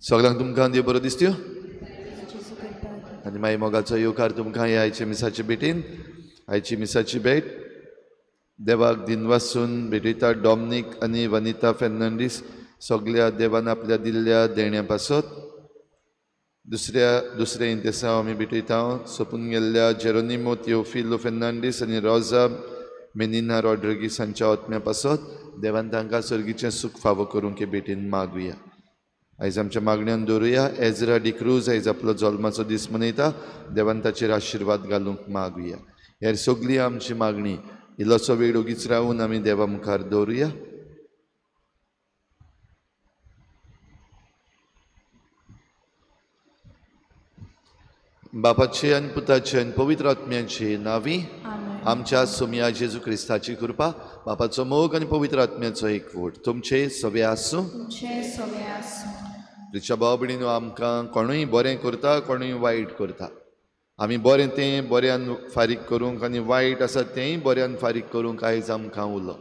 सगळ्यांक तुमकां देव बरो दिसत्यो आनी मागीर मोगाचो येवकार तुमकां ह्या आयच्या मिसाचे भेटीन. आयची मिसाची भेट देवाक दिनवासून भेटयता डॉमनीक आनी वनिता फेर्नांडीस सगल्या देवान आपल्या दिल्ल्या देण्या पासत. दुसऱ्या इंतेसांव आमी भेटयता सोंपून गेल्ल्या जेरोनिमो तियोफिलो फेर्नांडीस आनी रोजा मेनिना रॉड्रिगीस हांच्या आत्म्या पासत देवान तांकां सर्गीचें सूख फावो करूंक हे भेटीन मागुया. आयज आमच्या मागण्यान दवरुया एजरा डिक्रूज आयज आपलो जल्माचो दीस मनयता, देवान ताचेर आशिर्वाद घालूंक मागुया. हेर सगळी आमची मागणी इल्लोसो वेळ ओगीच रावून आमी देवा मुखार दवरुया. बापाचे आनी पुताचे आनी पवित्र आत्म्याचे नांवी आमच्या सोमया जेजू क्रिस्ताची कृपा, बापाचो मोग आनी पवित्र आत्म्याचो एकवट तुमचे सगळे आसूं. तिच्या भाव भयणीनो, आमकां कोणूय बरें करता, कोणूय वायट करता. आमी बरें तें बऱ्यान फारीक करूंक आनी वायट आसा तेंय बऱ्यान फारीक करूंक आयज आमकां उलो.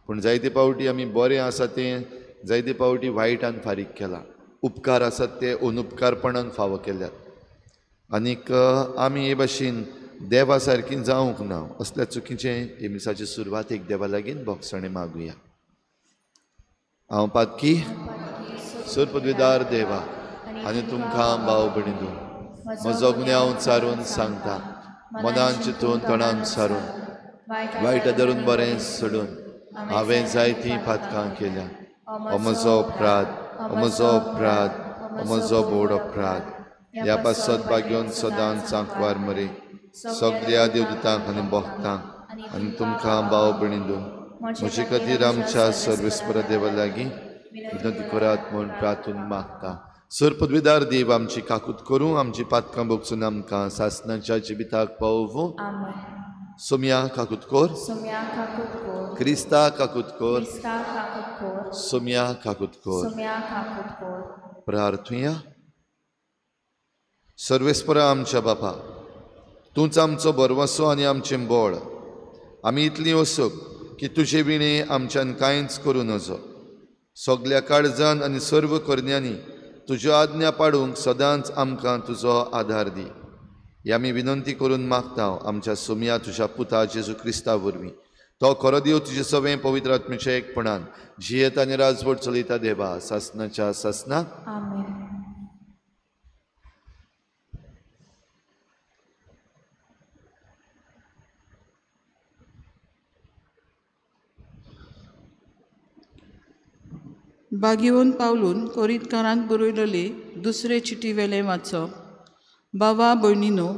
पूण जायते पावटी आमी बरें आसा तें जायते पावटी वायटान फारीक केलां. उपकार आसात ते अनुपकारपणान फावो केल्यात आनीक आमी हे भाशेन देवा सारकी जावंक ना. असल्या चुकीचें हे मिसाचे सुरवातेक देवा लागीं भोगसणें मागुया. हांव पातकी सरपदवीदार देवा आनी तुमकां भाव भयणीनो म्हजो गुन्यांव सारून सांगता, मनान चिंतून तणान सारून वायट धरून बरें सोडून हांवें जायतीं पातकां केल्या. हो म्हजो अपराध, हो म्हजो अपराध, हो म्हजो बोड अपराध. ह्या पासत भाग्योन सदांच आंकवार मरे सगळ्या देवदूतांक आनी भक्तांक आनी तुमकां भाव भयणीनो म्हजे खातीर आमच्या सर्वेस्परा देवा लागीं विनंती करात म्हूण प्रार्थून मागता. सर पदवीदार देव आमची काकूत करूं, आमची पातकां भोगसून आमकां सासणाच्या जिविताक पावोवं. सोमया काकूत कर, क्रिस्ता काकूत कर, सोमया काकूत कर. प्रार्थुया. सर्वेस्परा आमच्या बापा, तूंच आमचो भरवंसो आनी आमचें बळ. आमी इतलीं वसक की तुजे विणें आमच्यान कांयच करूं नजो. सगल्या काळजान आनी सर्व करण्यांनी तुज्यो आज्ञा पाडूंक सदांच आमकां तुजो आदार दी. ही आमी विनंती करून मागता आमच्या सोमया तुज्या पुता जेजू क्रिस्ता वरवीं. तो खरो देव तुजे सवें पवित्र आत्म्याच्या एकपणान जियेता आनी राजवट चलयता देवा सासनाच्या सासनाक. बागिवन पावलून कोरितकारांक बरयलेले दुसरे चिटी वेलें वाचप. बाबा भयणीनो,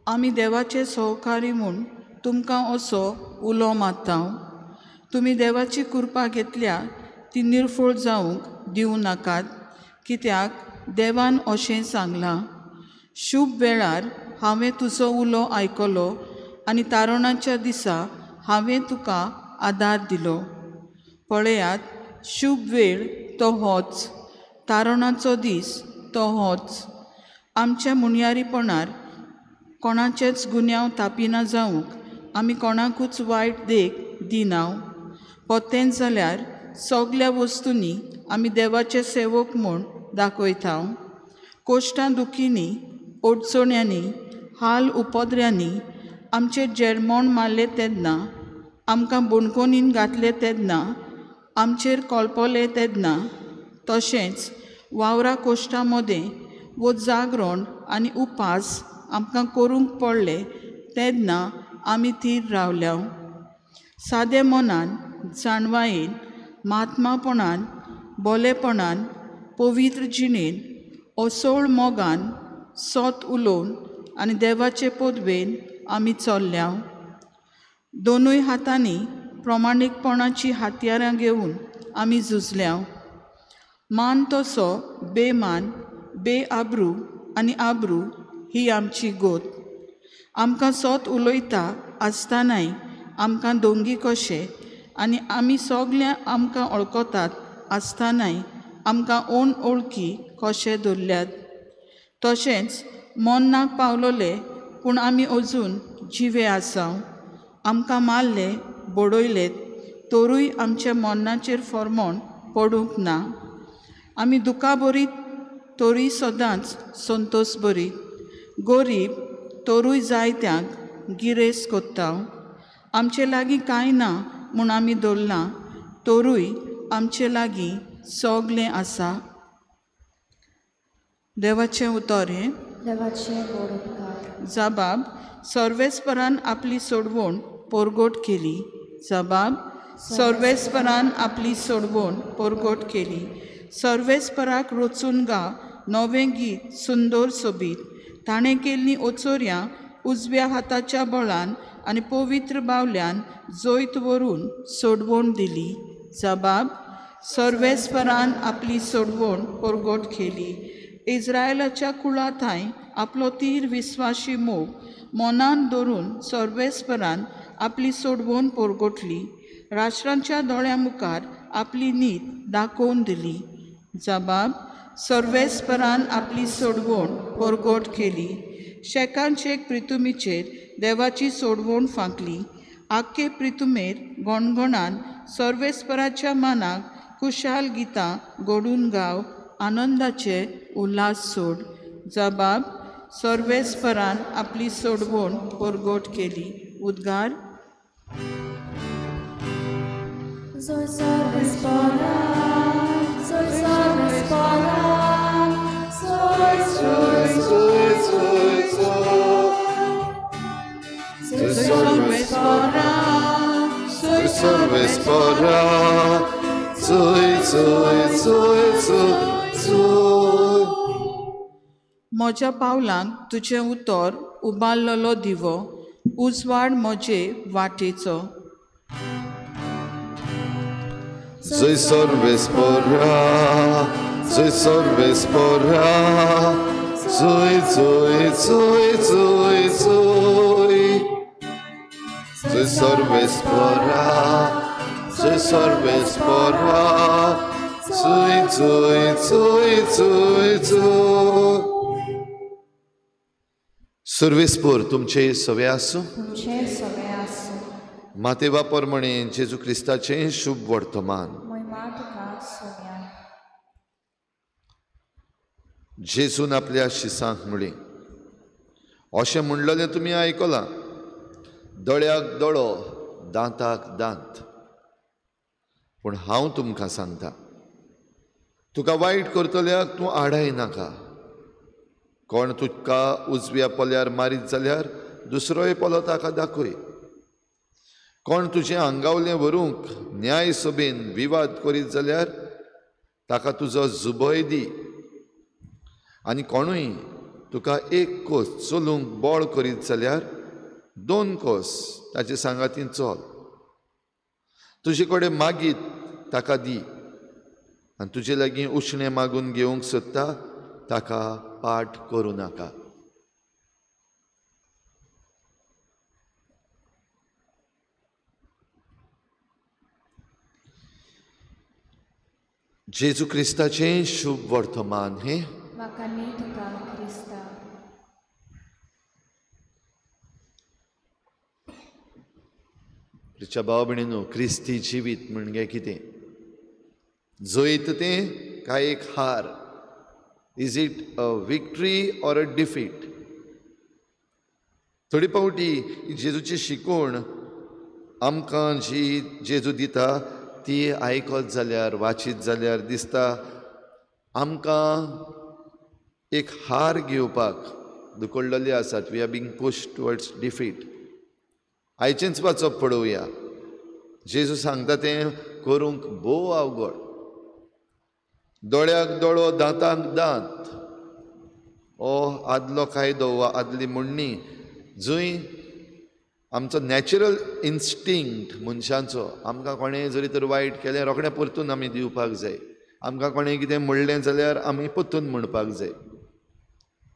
आमी देवाचे सहकारी म्हूण तुमकां असो उलो मारता. तुमी देवाची कृपा घेतल्या ती निर्फळ जावंक दिवं नाकात, कित्याक देवान अशें सांगलां, शुभ वेळार हांवें तुजो उलो आयकलो आनी तारणाच्या दिसा हांवें तुका आदार दिलो. पळयात, शुभ वेळ तो होच, तारणाचो दीस तो होच. आमच्या मुनयारीपणार कोणाचेच गुन्यांव तापिना जावंक आमी कोणाकूच वायट देख दिना. पोतेंच जाल्यार सगल्या वस्तूंनी आमी देवाचे सेवक म्हूण दाखयता. कोश्टां दुखींनी, अडचण्यांनी, हाल उपद्र्यांनी आमचेर जेरमोण मारलें तेन्ना, आमकां बणकोनीन घातलें तेन्ना, आमचेर कोलपोले तेन्ना, तशेंच वावरा कोश्टां मदें वो जागरण आनी उपास आमकां करूंक पडले तेन्ना आमी थीर रावल्या. सादे मनान, जाणवायेन, महात्मापणान, बोलेपणान, पवित्र जिणेन, असोळ मोगान, सोत उलोवन आनी देवाचे पदवेन आमी चल्ल्या. दोनूय हातांनी प्रमाणीकपणाची हत्यारां घेवन आमी झुजल्या. मान तसो बेमान, बेआब्रू आनी आब्रू ही आमची गोत. आमकां सोत उलयता आसतनाय आमकां दोंगी कशे आनी आमी सगळे आमकां वळखतात आसतनाय आमकां ओन ओळखी कशे धरल्यात. तशेंच मरणाक पावलोले पूण आमी अजून जिवे आसा. आमकां मारले बडयले तरूय आमच्या मरणाचेर फॉर्मोण पडूंक ना. आमी दुखा बरीत तरूय सदांच संतोश बरीत, गरीब तरूय जायत्यांक गिरेस्त कोत्ता. आमचे लागीं कांय ना म्हूण आमी धरलां तरूय आमचे लागीं सगळें आसा. देवाचें उतर हें. देवाचें व्हड उपकार. जबाब सर्वेस्परान आपली सोडवण परगट केली. जबाब सर्वेस्परान आपली सोडवण परगट केली. सर्वेस्पराक रचून गा नवें गीत सुंदर सोबीत. ताणें केल्लीं ओचोर्यां उजव्या हाताच्या बळान आनी पवित्र बावल्यान जैत व्हरून सोडवण दिली. जबाब सर्वेस्परान आपली सोडवण परगट केली. इस्रायलाच्या कुळाथांय आपलो तीर विस्वाशी मोग मनान धरून सर्वेस्परान आपली सोडवण परगटली. राष्ट्रांच्या दोळ्यां मुखार आपली नीत दाखोवन दिली. जबाब सर्वेस्परान आपली सोडवण परगट केली. शेकान शेक प्रितुमीचेर देवाची सोडवण फांकली. आख्खे प्रितुमेर गणगणान सर्वेस्पराच्या मानाक खुशाल गितां घडून गाव आनंदाचे उल्हास सोड. जबाब सर्वेस्परान आपली सोडवण परगट केली. उद्गार. म्हज्या पावलांक तुजें उतर उबारलेलो दिवो, उजवाड म्हजे वाटेचो. जय सर्वेस्परा, जय सर्वेस्परा, जय जय जय जय जय. जय सर्वेस्परा, जय सर्वेस्परा, जय जय जय जय जय. सर्वेस्पर तुमचे सवे आसूं. मातेवा परमणे जेजू क्रिस्ताचें शुभ वर्तमान. जेजून आपल्या शिसांक म्हणलें, अशें म्हणलेलें तुमी आयकलां, दोळ्याक दोळो दांताक दांत. पूण हांव तुमकां सांगता, तुका वायट करतल्याक तूं आडाय नाका. कोण तुका उजव्या पोल्यार मारीत जाल्यार दुसरोय पोलो ताका दाखय. कोण तुजें आंगावलें व्हरूंक न्याय सभेन विवाद करीत जाल्यार ताका तुजो जुबोय दी. आनी कोणूय तुका एक कोस चलूंक बळ करीत जाल्यार 2 कोस ताचे सांगातीन चल. तुजे कडेन मागीत ताका दी आनी तुजे लागीं उश्णें मागून घेवंक सोदता ताका पाठ करूं नाका. जेजू क्रिस्ताचें शुभ वर्तमान हें. प्रिच्या भाव भयणीनो, क्रिस्ती जिवीत म्हणजे कितें? जैत तें काय एक हार? Is it a victory or a defeat? थोडी पावटी जेजूची शिकवण आमकां जी जेजू दिता ती आयकत जाल्यार, वाचीत जाल्यार दिसता आमकां एक हार घेवपाक दुकडलेली आसात. We are being pushed towards defeat. आयचेंच वाचप पळोवया. जेजू सांगता तें करूंक भोव अवघड. दोळ्याक दोळो दांताक दांत हो आदलो कायदो वा आदली म्हणणी जंय आमचो नॅचरल इन्स्टिंक्ट मनशांचो, आमकां कोणें जरी तर वायट केलें रोखडें परतून आमी दिवपाक जाय. आमकां कोणें कितें म्हणलें जाल्यार आमी परतून म्हणपाक जाय.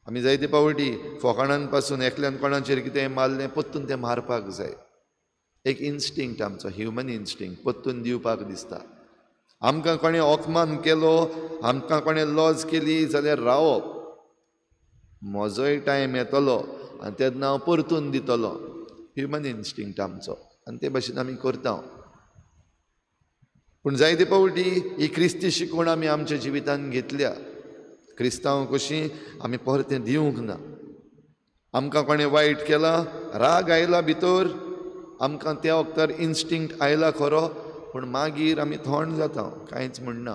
आमी जायते पावटी फोकाणान पासून एकल्यान कोणाचेर कितें मारलें परतून तें मारपाक जाय. एक इन्स्टिंक्ट आमचो, ह्युमन इन्स्टिंक्ट, परतून दिवपाक दिसता. आमकां कोणें अपमान केलो, आमकां कोणें लॉज केली जाल्यार रावप, म्हजोय टायम येतलो आनी तेन्ना हांव परतून दितलो. ह्युमन इन्स्टिंक्ट आमचो आनी ते भाशेन आमी करता. पूण जायते पावटी ही क्रिस्ती शिकवण आमी आमच्या जिवितांत घेतल्या. क्रिस्तांव कशीं आमी परतें दिवंक ना. आमकां कोणें वायट केलां, राग आयला भितर, आमकां त्या वखतार इन्स्टिंक्ट आयला खरो, पूण मागीर आमी थंड जाता, कांयच म्हणना.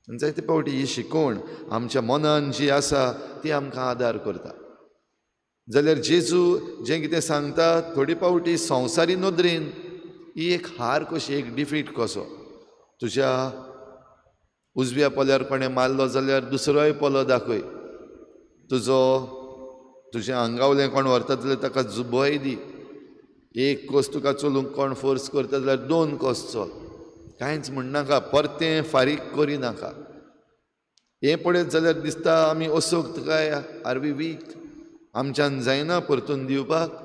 आनी जायते पावटी ही शिकवण आमच्या मनान जी आसा ती आमकां आदार करता. जाल्यार जेजू जें कितें सांगता थोडे पावटी संवसारी नदरेन ही एक हार कशी, एक डिफीट कसो. तुज्या उजव्या पोल्यार कोणें मारलो जाल्यार दुसरोय पोलो दाखय, तुजो तुजें आंगावलें कोण व्हरता जाल्यार ताका जुबोय दी, एक कोस तुका चलूंक कोण फोर्स करता जाल्यार 2 कोस चल, कांयच म्हणनाका, परतें फारीक करिनाका. हें पळयत जाल्यार दिसता आमी असक्त काय, आर we weak, आमच्यान जायना परतून दिवपाक.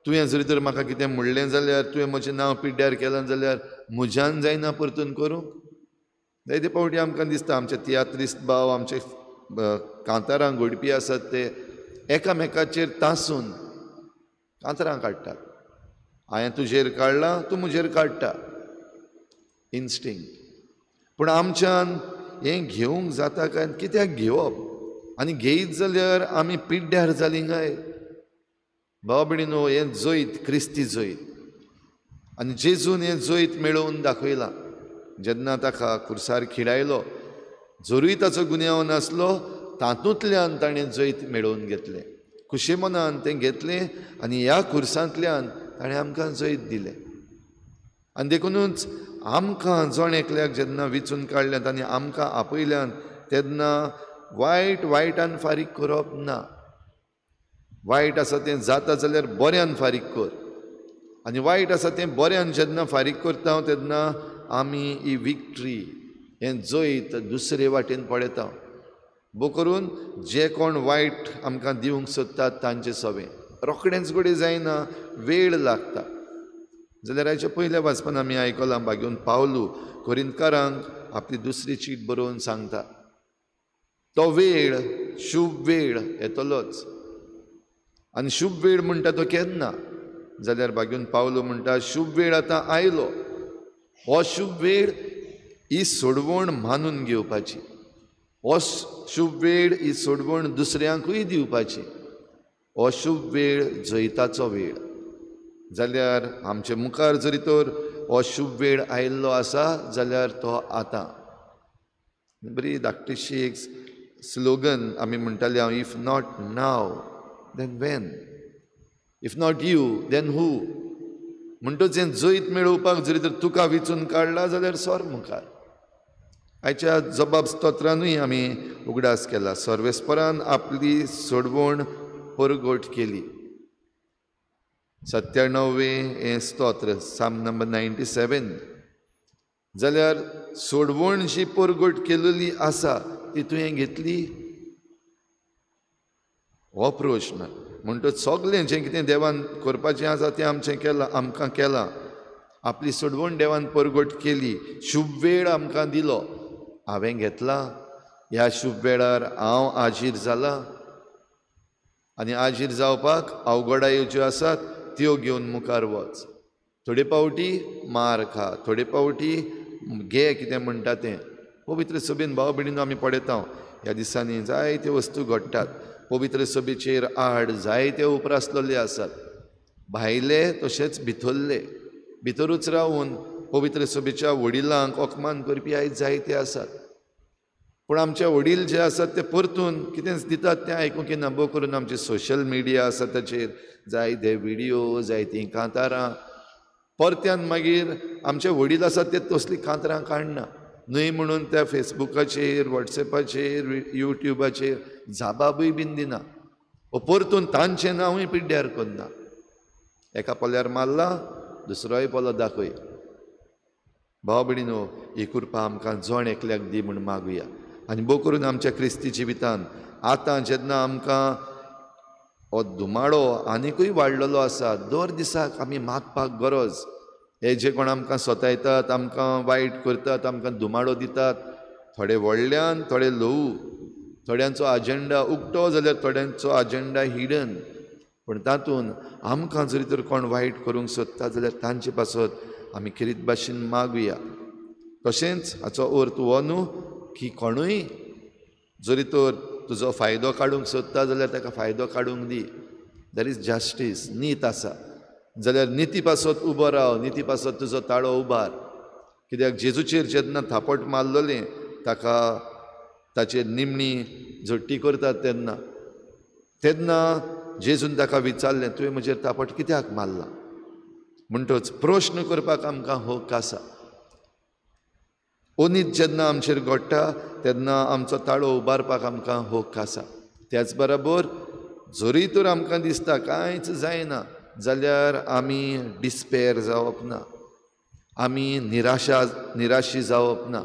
तुवें जरी तर म्हाका कितें म्हणलें जाल्यार, तुवें म्हजें नांव पिड्ड्यार केलां जाल्यार म्हज्यान जायना परतून करूंक. जायते पावटी आमकां दिसता आमचे तियात्रिस्त भाव, आमचे कांतारां घडपी आसात ते एकामेकाचेर तासून कांतरां काडटात. हांवें तुजेर काडलां, तूं म्हजेर काडटा, इन्स्टिंक्ट. पूण आमच्यान हें घेवंक जाता काय, कित्याक घेवप? आनी घेयत जाल्यार आमी पिड्ड्यार जालीं काय? भाव भयणीनो, हें जैत क्रिस्ती जैत आनी जेजून हें जैत मेळोवन दाखयलां. जेन्ना ताका खुर्सार खिडायलो, जरूय ताचो गुन्यांव नासलो, तातूंतल्यान ताणें जैत मेळोवन घेतलें. खुशे मनान तें घेतलें आनी ह्या खुर्सांतल्यान ताणें आमकां जैत दिलें. आनी देखुनूच आमकां जण एकल्याक जेन्ना विचून काडल्यात आनी आमकां आपयल्यान तेन्ना वायट वायटान फारीक करप ना. वायट आसा तें जाता जाल्यार बऱ्यान फारीक कर, आनी वायट आसा तें बऱ्यान जेन्ना फारीक करता तेन्ना आमी ही विक्ट्री, हें जैत दुसरे वाटेन पळयता. बो करून जे कोण वायट आमकां दिवंक सोदतात तांचे सवें रोखडेंच घडये जायना, वेळ लागता. जाल्यार आयच्या पयल्या वाचपान आमी आयकलां बागेवन पावलू कोरिंतकारांक आपली दुसरी चीट बरोवन सांगता, तो वेळ शुभ वेळ येतलोच. आनी शुभ वेळ म्हणटा तो केन्ना? जाल्यार बागेवन पावलू म्हणटा शुभ वेळ आतां आयलो. हो शुभ वेळ ही सोडवण मानून घेवपाची, हो शुभ वेळ ही सोडवण दुसऱ्यांकूय दिवपाची, हो शुभ वेळ जैताचो वेळ. जाल्यार आमचे मुखार जरी तर हो शुभ वेळ आयिल्लो आसा जाल्यार तो आतां. बरी धाकटीशी एक स्लोगन आमी म्हणटाले हांव, if not now then when, if not you then who. म्हणटच हें जैत मेळोवपाक जरी तर तुका विचून काडला जाल्यार सर मुखार. आयच्या जबाब स्तोत्रानूय आमी उगडास केला, सर्वेस्परान आपली सोडवण परगट केली. 97वें हें स्तोत्र, साम नंबर 97. जाल्यार सोडवण जी परगट केलेली आसा ती तुवें घेतली? हो प्रश्न. म्हणटच सगळें जें कितें देवान करपाचें आसा तें आमचें केलां, आमकां केलां. आपली सोडवण देवान परगट केली, शुभ वेळ आमकां दिलो, हांवें घेतला. ह्या शुभ वेळार हांव आजीर जाला आनी आजीर जावपाक अवघडायो ज्यो आसात त्यो घेवन मुखार वच. थोडे पावटी मार खा, थोडे पावटी घे कितें म्हणटा तें. पवित्र सभेन भाव भयणीनो आमी पळयता ह्या दिसांनी जायत्यो वस्तू घडटात. पवित्र सभेचेर आड जायते उपरासलेले आसात, भायले तशेंच भितरले. भितरूच रावून पवित्र सभेच्या वडिलांक अपमान करपी आयज जायते आसात. पूण आमचे वडील जे आसात ते परतून कितेंच दितात तें आयकूंक येना. बो करून आमचे सोशल मिडिया आसा ताचेर जायते व्हिडियो, जायतीं कांतारां. परत्यान मागीर आमचे वडील आसात ते तसलीं कांतरां काडना न्हय म्हणून त्या फेसबुकाचेर, वॉट्सएपाचेर, युट्यूबाचेर जाबाबूय बीन दिना. परतून तांचें नांवूय पिड्ड्यार करना. एका पोल्यार मारला, दुसरोय पोलो दाखय. भाव भयणीनो, ही कृपा आमकां जण एकल्याक दी म्हूण मागुया. आनी भोव करून आमच्या क्रिस्ती जिवितान आतां जेन्ना आमकां हो धुमाडो आनिकूय वाडलेलो आसा, दर दिसाक आमी मागपाक गरज. हे जे कोण आमकां सतायतात, आमकां वायट करतात, आमकां धुमाडो दितात, थोडे व्हडल्यान थोडे ल्हवू, थोड्यांचो आजेंडा उक्तो जाल्यार थोड्यांचो आजेंडा हिडन. पूण तातूंत आमकां जरी तर कोण वायट करूंक सोदता जाल्यार तांचे पासत आमी खेरीत भाशेन मागुया. तशेंच हाचो अर्थ हो न्हू की कोणूय जरी तर तुजो फायदो काडूंक सोदता जाल्यार ताका फायदो काडूंक दी. There is justice, नीत आसा जाल्यार निती पासत उबो राव, निती पासत तुजो ताळो उबार. कित्याक जेजूचेर जेन्ना थापट मारलेलें ताका ताचेर निमणी झडटी करतात तेन्ना तेन्ना जेजून ताका विचारलें, तुवें म्हजेर थापट कित्याक मारला? म्हणटच प्रश्न करपाक आमकां हक आसा. अनीत जेन्ना आमचेर घडटा तेन्ना आमचो ताळो उबारपाक आमकां हक आसा. त्याच बराबर जरी तर आमकां दिसता कांयच जायना जाल्यार आमी डिस्पेर जावप ना, आमी निराशी जावप ना,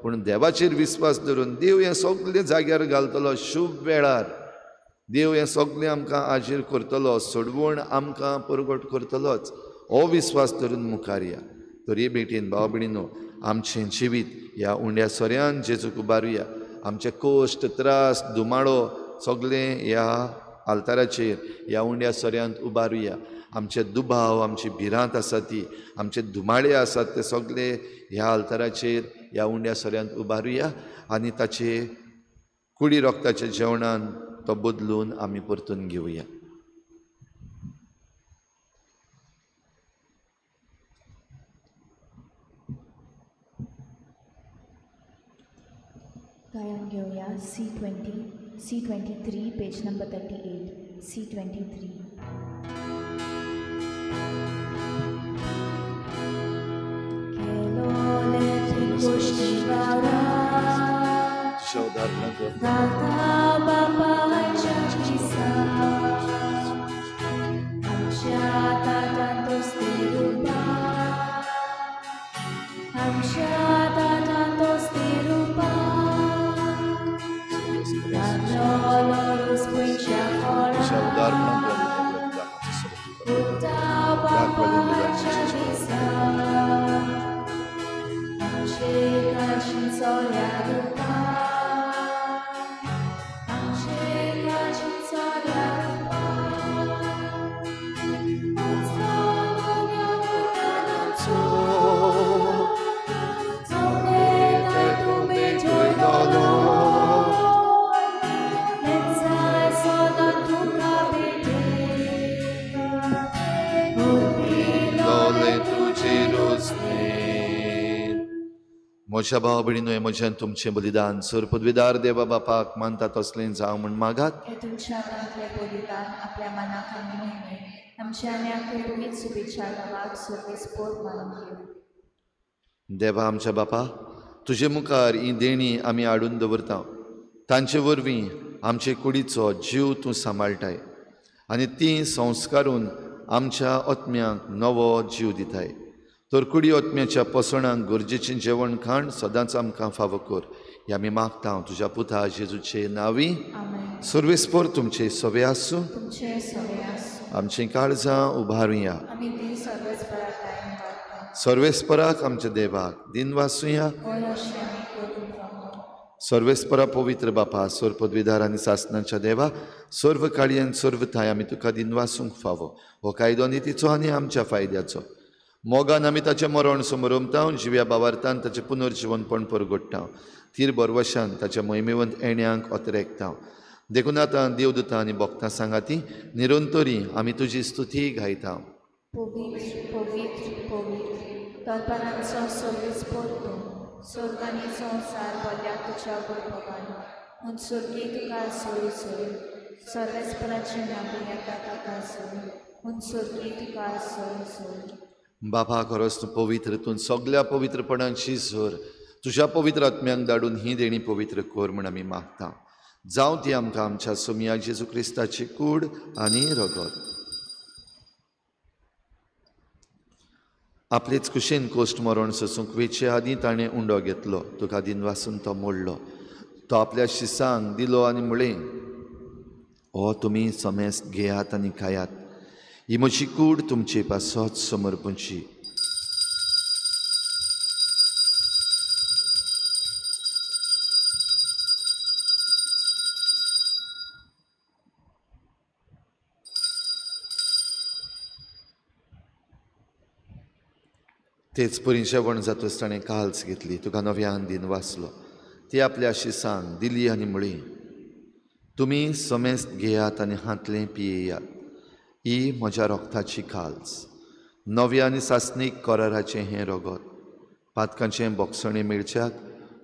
पूण देवाचेर विस्वास धरून देव हें सगळें जाग्यार घालतलो. शुभ वेळार देव हें सगळें आमकां आजीर करतलो, सोडवण आमकां परगट करतलोच. हो विस्वास धरून मुखार या. तर हे भेटीन भाव भयणीनो, आमचें जिवीत ह्या उंड्या सोऱ्यान जेजूक उबारुया. आमचे कश्ट, त्रास, धुमाडो सगळें ह्या आल्ताराचेर ह्या उंड्या सोऱ्यांत उबारुया. आमचे दुबाव, आमची भिरांत आसा ती, आमचे धुमाडे आसात ते सगळे ह्या आल्ताराचेर ह्या उंड्या सोऱ्यांत उबारुया आनी ताचे कुडी रोगताच्या जेवणान तो बदलून आमी परतून घेवया. गायन घेवया C20, C23, page number 38, C23. म्हज्या भाव भयणीनो, म्हज्यान तुमचें बलिदान सर पदवीदार देवा बापाक मानता तसलें जावं म्हूण मागात. तुमच्या हातांतलें बलिदान आपल्या मनाक आनी मोहिमेक आमच्या आनी आपल्या पवित्र शुभेच्छा गांवाक सर्वेस्पोर मानून घेवं. देवा आमच्या बापा, तुजे मुखार ही देणी आमी हाडून दवरता. तांचे वरवीं आमचे कुडीचो जीव तूं सांबाळटाय आनी ती संस्कारून आमच्या आत्म्यांक नवो जीव दिताय. तर कुडी आत्म्याच्या पोसणांक गरजेचें जेवण खाण सदांच आमकां फावो कर. हे आमी मागता तुज्या पुता जेजूचे नांवी. सर्वेस्पोर तुमचे सवे आसूं. आमचीं काळजां उबारुया. सर्वेस्पराक आमच्या देवाक दिनवासुया. सर्वेस्परा पवित्र बापा, सर्व पदवीधार आनी सासनाच्या देवा, सर्व काळी आनी सर्व थाय आमी तुका दिनवासूंक फावो. हो कायदो नितीचो आनी आमच्या फायद्याचो. मोगान आमी ताचें मरण समरमता, जिव्या बावार्थान ताचें पुनर्जिवनपण परगडटा, तीर बरवशान ताच्या मोहिमेवंत येण्यांक अतरेकता. देखून आतां देवदूतां आनी भक्तां सांगाती निरंतरी आमी तुजी स्तुती गायता. पवित्र पवित्र पवित्र तलपारांचो सर्वेस्पोर तूं, स्वर्ग आनी संवसार भरल्या तुज्या वैभवान. म्हूण स्वर्गी तुका सोय सोय, सर्वेस्पराचें नांव येता ताका सोय, म्हूण स्वर्गी तुका सोय सोय. बाबा, खरोच तूं पवित्र, तूं सगळ्या पवित्रपणाची सर. तुज्या पवित्र आत्म्यांक धाडून ही देणी पवित्र कर म्हूण आमी मागता. जावं ती आमकां आमच्या सोमया जेजू क्रिस्ताची कूड आनी रगत. आपलेच कुशीन कोश्ट मरण सोसूंक वेचे आदीं ताणें उंडो घेतलो, तुका दिनवासून तो मोडलो, तो आपल्या शिसांक दिलो आनी म्हळें, हो तुमी समेस्त घेयात आनी खायात, ही म्हजी कूड तुमचे पासत समर्पणची. तेच परी जेवण जातच ताणें काल्स घेतली, तुका नव्यान दिन वाचलो, ती आपल्या शिसांक दिली आनी म्हळी, तुमी समेस्त घेयात आनी हांतलें पियेयात, ही म्हज्या रोगताची काल्स, नव्या आनी सासणीक कराराचें हें रगत, पातकांचें बोगसणें मेळच्याक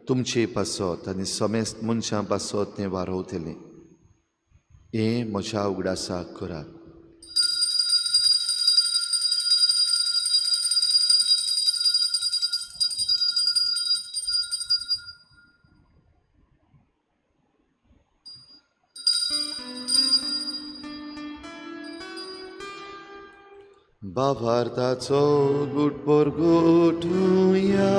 तुमचे पासत आनी समेस्त मनशां पासत तें वारोवतलें. हें म्हज्या उगडासाक करात. भावार्थाचो गुट परगटुया,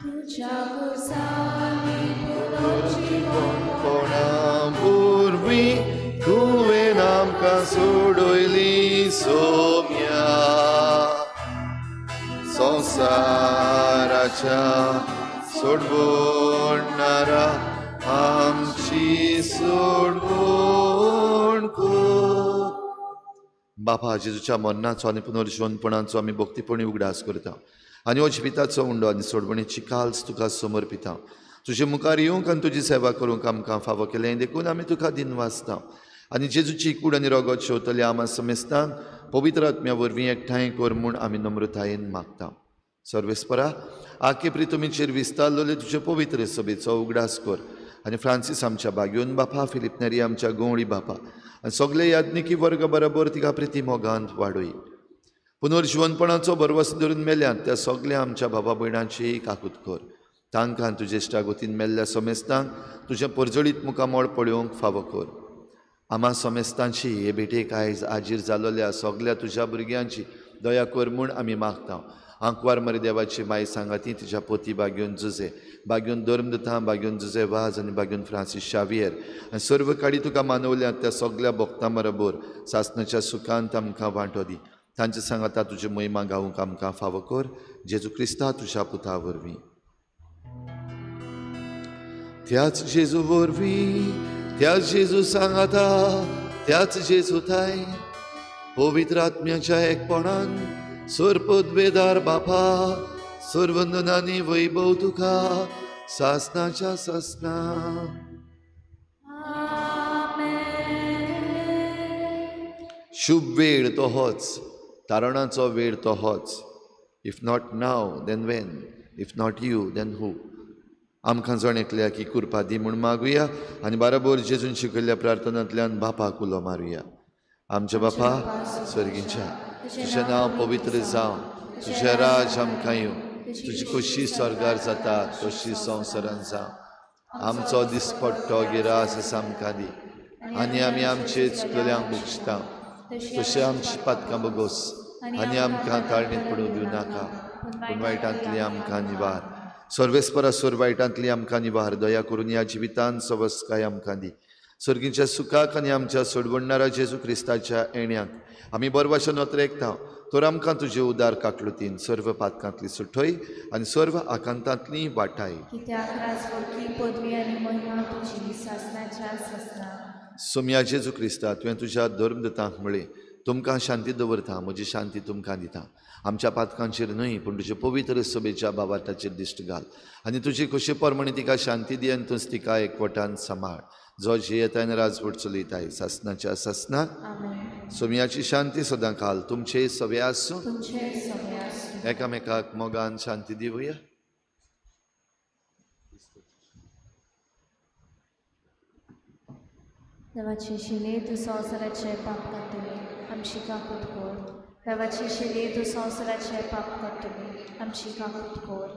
तुज्या गोसावी पुनर्जीवनपणा वरवीं तुवें आमकां सोडयली सोम्या, संवसाराच्या सोडवणारा आमची सोडवण कर. बापा, जेजूच्या मरणाचो आनी पुनर्जीवनपणाचो आमी भक्तीपणी उगडास करता आनी हो जिविताचो उंडो आनी सोडवणेची काल्स तुका समर्पिता. तुजे मुखार येवंक आनी तुजी सेवा करूंक आमकां फावो केलें देखून आमी तुका दिनवासता आनी जेजूची कूड आनी रगत शेवतल्या आमा समेस्तांक पवित्र आत्म्या वरवीं एकठांय कर म्हूण आमी नम्रतायेन मागता. सर्वेस्परा, आके प्रितुमीचेर विस्तारलेले तुजे पवित्र सभेचो उगडास कर आनी फ्रांसीस आमच्या बाग्योन बापा, फिलीप नेरी आमच्या गवळी बापा आनी सगळे याज्ञिकी वर्ग बरोबर तिका प्रिती मोगांत वाडय. पुनर्जीवनपणाचो भरवस धरून मेल्यात त्या सगळ्या आमच्या बाबा भयणांची काकूत कर. तांकां तुजे इश्टागतीन मेल्ल्या समेस्तांक तुजें परजळीत मुखामळ पळोवंक फावो कर. आमा समेस्तांची हे भेटेक आयज आजीर जालोल्या सगळ्या तुज्या भुरग्यांची दया कर म्हूण आमी मागता. आंकवार मरे देवाची माय सांगाती तिच्या पोती बाग्योन जुजे, बाग्योन धर्मदुतां, बाग्योन जुजे वाज आनी बाग्योन फ्रांसीस शावियर आनी सर्व काडी तुका मानवल्यात त्या सगळ्या भक्तां बरोबर सासणाच्या सुखांत आमकां वांटो दी. तांचे सांगाता तुजी महिमा गावूंक आमकां फावो कर, जेजू क्रिस्ता तुज्या पुता वरवीं. त्याच जेजू वरवीं, त्याच जेजू सांगाता, त्याच जेजू थाय पवित्र आत्म्याच्या एकपणान सर्पद्वेदार बापा सर्वंदनानी वैभव तुका सासनाच्या सासना. शुभ वेळ तो होच, तारणाचो वेळ तो होच. If not now then when, if not you then who. आमकां जण एकल्या की कृपा दी म्हूण मागुया आनी बाराबर जेजून शिकयल्ल्या प्रार्थनांतल्यान बापाक उलो मारुया. आमच्या बापा स्वर्गीच्या, तुजें नांव पवित्र जावं, तुजें राज आमकां येवं, तुजी खोशी स्वर्गार जाता तशी संवसारान जावं. आमचो दिसपट्टो गिरास आमकां दी आनी आमी आमचे चुकल्यांक भोगता तशें आमची पातकां बोगोस आनी आमकां ताळणीत पडूंक दिवं नाका, पूण वायटांतली आमकां निवार. सर्वेस्परा सोर वायटांतली आमकां निवार. दया करून ह्या जिवितान सवस्काय आमकां दी. सर्गीच्या सुखाक आनी आमच्या सोडवणणारा जेजू क्रिस्ताच्या येण्याक आमी बरवाशे नोत्रेकता तर आमकां तुजे उदार काकलुतीन सर्व पातकांतली सुठय आनी सर्व आकांतांतली वाटाय. सोम्या जेजू क्रिस्ता, तुवें तुज्या धर्मदुतांक म्हळें, तुमकां शांती दवरता, म्हजी शांती तुमकां दिता. आमच्या पातकांचेर न्हय पूण तुजे पवित्र सभेच्या बाबाटाचेर दिश्ट घाल आनी तुजी खोशी प्रमाणे तिका शांती दी आनी तूंच तिका एकवटान सांबाळ, जो जियेताय आनी राजवट चलयताय सासनाच्या सासनाक. सोम्याची शांती सदां काल तुमचे सवे आसूं. एकामेकाक मोगान शांती दिवया. देवाची शिले तूं संवसाराचे पाप काडटली आमची काकूत कर. देवाची शिले तूं संवसाराचे पाप काडटली आमची काकूत कर.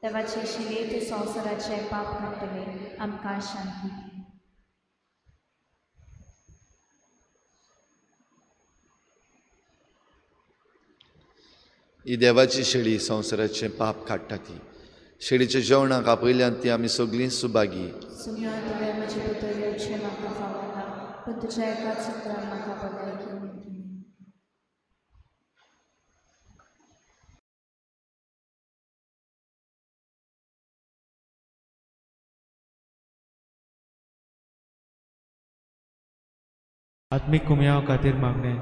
देवाची शिले तूं संवसाराचे पाप काडटली आमकां शांती दी. ही देवाची शेळी संवसाराचें पाप काडटा ती शेळीच्या जेवणाक आपयल्यान ती आमी सगळीं सुभागी. सुम्या तुवें म्हजे भितर येवचें म्हाका फावना, पूण तुज्या एकाच उतरान म्हाका भलायकी मेळटली. आत्मीक कुमयाव खातीर मागणें.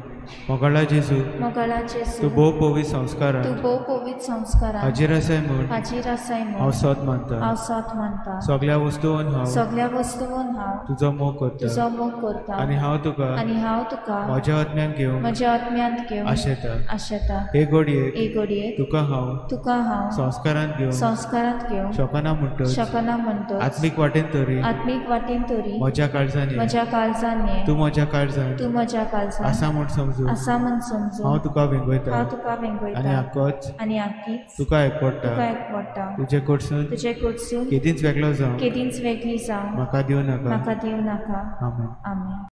मोगाळा जेजू, मोगाळा जेजू, तूं भोव पवित्र संस्कारान, तूं भोव पवित्र संस्कारान हाजीर आसाय म्हूण, हाजीर आसाय म्हूण हांव सोद मानता, हांव सोद मानता. सगळ्या वस्तून हांव, सगळ्या वस्तून हांव तुजो मोग करता, तुजो मोग करता. आनी हांव तुका, आनी हांव तुका म्हज्या आत्म्यान घेवंक, म्हज्या आत्म्यांत घेवंक आशेता, आशेता. हे घडयेक, हे घडयेक तुका हांव, तुका हांव संस्कारांत घेवंक, संस्कारांत घेवंक शकना म्हणटच, शकना म्हणटच आत्मीक वाटेन तरी, आत्मीक वाटेन तरी म्हज्या काळजान, म्हज्या काळजान ये, तूं म्हज्या काळजान, तूं म्हज्या काळजान आसा म्हूण समजून, आसा म्हूण समजून हांव तुका वेंगयता, हांव तुका वेंगयता. आनी आकोच, आनी आकीच तुका एकवडटा, तुका एकवडटा. तुजे कडसून, तुजे कडसून केदींच वेगळो जावं, केदींच वेगळी जावं म्हाका दिवं नाका, म्हाका दिवं नाका. आमेन. आमेन.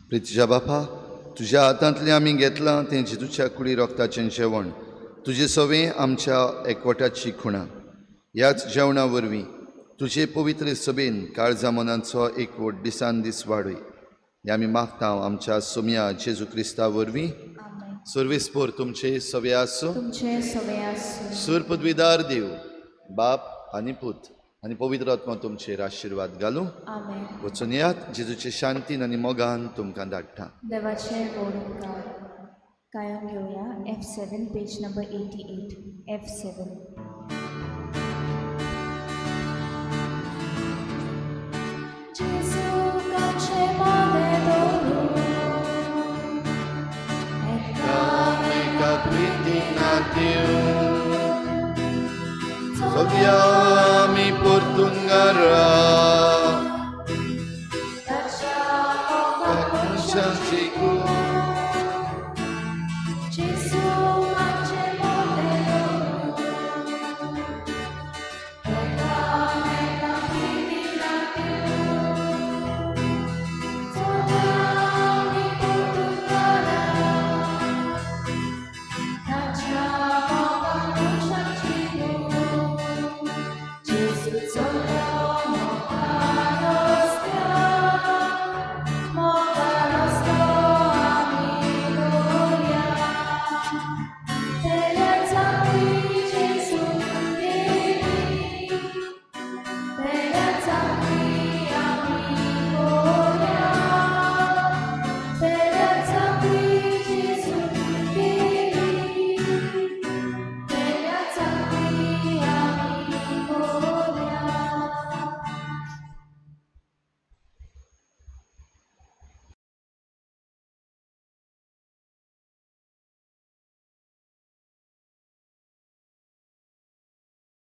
प्रितीच्या बापा, तुज्या हातांतलें आमी घेतलां तें जेजूच्या कुडी रोगताचें जेवण, तुजे सवें आमच्या एकवटाची खुणा. ह्याच जेवणा वरवीं तुजे पवित्र सभेन काळजा मनाचो एकवट दिसान दीस वाडय. हें आमी मागता आमच्या सोम्या जेजू क्रिस्ता वरवीं. सर्वेस्पोर तुमचे सवे आसूं, तुमचे सवे आसूं. सूर पदवीदार देव बाप आनी पूत आनी पवित्र आत्मा तुमचेर आशिर्वाद घालूं. आमेन. वचून यात, जेजूचे शांतीन आनी मोगान तुमकां धाडटा. देवाचे व्हड उपकार. कायम घेवया F7 page number 88 F7. सगळ्या परतून घरा So